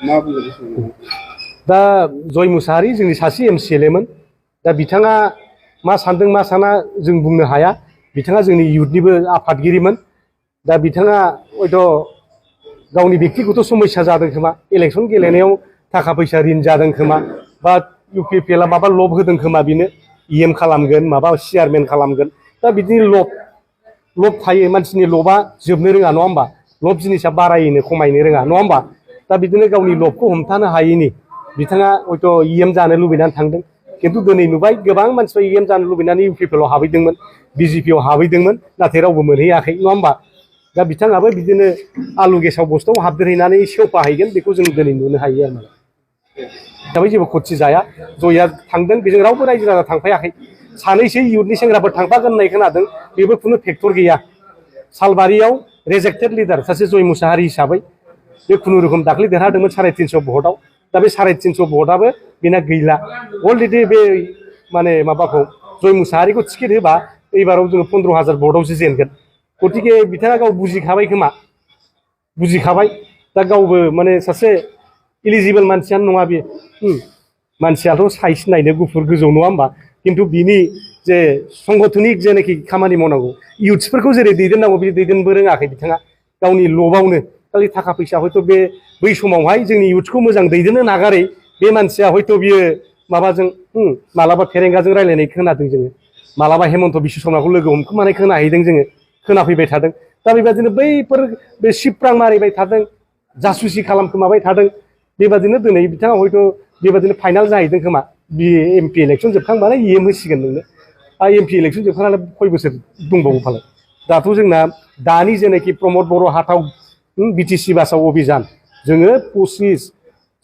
मा बुंगोन बे समाव दा जय मुसाहारि जोंनि सासे एमसिएलएमोन दा बिथाङा मा सानदों मा साना जों बुंनो हाया बिथाङा जोंनि इयुथनिबो आफादगिरिमोन दा बिथाङा हयथ' गावनि बेक्तिगत समस्या जादों खोमा इलेक्सन गेलेनायाव थाखा फैसा रिन जादों खोमा बा इउपिपिएलआ माबा लब होदों खोमा बिनो इएम खालामगोन माबा चेयारमेन खालामगोन दा बिदिनो लब थायो मानसिनि लबआ जोबनो रोङा नङा होमबा लब जिनिसा बारायनो खमायनो रोङा नङा होमबा दा बिदिनो गावनि लबखौ हमथानो हायैनि बिथाङा हयथ' इएम जानो लुबैनानै थांदों खिन्थु दिनै नुबाय गोबां मानसिफ्रा इएम जानो लुबैनानै इउपिपिएलआव हाबहैदोंमोन बिजेपिआव हाबहैदोंमोन नाथाय रावबो मोनहैयाखै नङा होमबा दा बिथाङाबो बिदिनो आलु गेसाव बस्थायाव हाबदेरहैनानै सेवफाहैगोन बेखौ जों दिनै नुनो हायो आरो हिसाबै जेबो खथि जाया जया थांदों बेजों रावबो रायजो राजा थांफायाखै सानैसो इयुथनि सेंग्राफोर थांफागोन होननाय खोनादों बेबो खुनु फेक्टर गैया सालबारियाव रेजेक्टेड लिडार सासे जय मुसाहारि हिसाबै बे खुनुरुखुम दाख्लै देरहादोंमोन 350 भटआव दा बे 350 भटआबो बेना गैला अलरेडि बे माने माबाखौ जय मुसाहारिखौ टिकेट होबा एबाराव जोङो 15,000 भटआवसो जेनगोन गतिके बिथाङा गाव बुजिखाबाय खोमा बुजिखाबाय दा गावबो माने सासे इलिजिबल मानसियानो नङा बे मानसियाथ' साइज नायनो गुफुर गोजौ नङा होमबा खिन्थु बिनि जे संगठनिक जेनाखि खामानि मावनांगौ इयुथ्सफोरखौ जेरै दैदेननांगौ बे दैदेनबो रोङाखै बिथाङा गावनि लबावनो खालि थाखा फैसा हयथ' बे बै समावहाय जोंनि इयुथ्सखौ मोजां दैदेननो नागारै बे मानसिया हयथ' बियो माबाजों मालाबा फेरेंगाजों रायलायनाय खोनादों जोङो मालाबा हेमन्त बिश्व शर्माखौ लोगो हमखोमानाय खोनाहैदों जोङो खोनाफैबाय थादों दा बेबादिनो बैफोर बे सिप्रां मारिबाय थादों जासुसि खालामखोमाबाय थादों बेबादिनो दिनै बिथाङा हयथ' बेबादिनो फाइनाल जाहैदों खोमा बि एमपि इलेक्सन जोबखांबानो इएम होसिगोन नोंनो एमपि इलेक्सन जोबखांनानै खय बोसोर दंबावो फालाय दाथ' जोंना दानि जेनाखि प्रमद बर' हाथाव बिटिसि बासाव अभियान जोङो 25,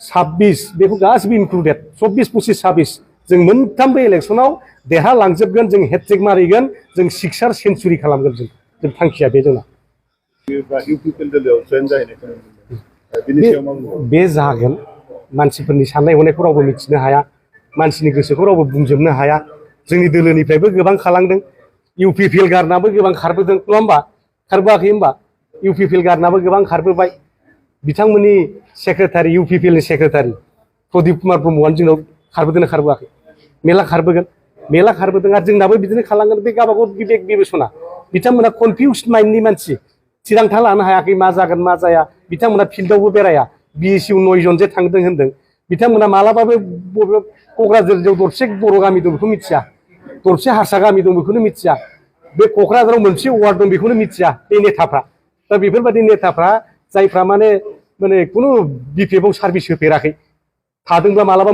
26 बेखौ गासिबो इनक्लुडेड 24, 25, 26 जों मोनथामबो इलेक्सनाव देरहालांजोबगोन जों हेट्रिक मारिगोन जों सिक्सार सेन्चुरि खालामगोन जों थांखिया बे जोंना बे जागोन मानसिफोरनि साननाय हनायखौ रावबो मिथिनो हाया मानसिनि गोसोखौ रावबो बुंजोबनो हाया जोंनि दोलोनिफ्रायबो गोबां खालांदों इउपिपिएल गारनाबो गोबां खारबोदों नङा होमबा खारबोआखै होमबा इउपिपिएल गारनाबो गोबां खारबोबाय बिथांमोननि सेक्रेटारि इउपिपिएलनि सेक्रेटारि प्रदीप कुमार ब्रह्मआनो जोंनाव खारबोदोंना खारबोआखै मेला खारबोदों आरो जोंनाबो बिदिनो खालांगोन बे गावबागाव बिबेक बिबेसना बिथांमोना कनफिउस्ड माइन्डनि मानसि थिरांथा लानो हायाखै मा जागोन मा जाया बिथांमोना फिल्डआवबो बेराया बिएसइउ 9 जन जे थांदों होनदों बिथांमोना मालाबाबो क'क्राझाराव दरसे बर' गामि दं बेखौ मिथिया दरसे हारसा गामि दं बेखौनो मिथिया बे क'क्राझाराव मोनसे वार्ड दं बेखौनो मिथिया बे नेताफ्रा दा बेफोरबायदि नेताफ्रा जायफ्रा माने खुनु बिपिएफआव सार्भिस होफेराखै थादोंब्ला मालाबा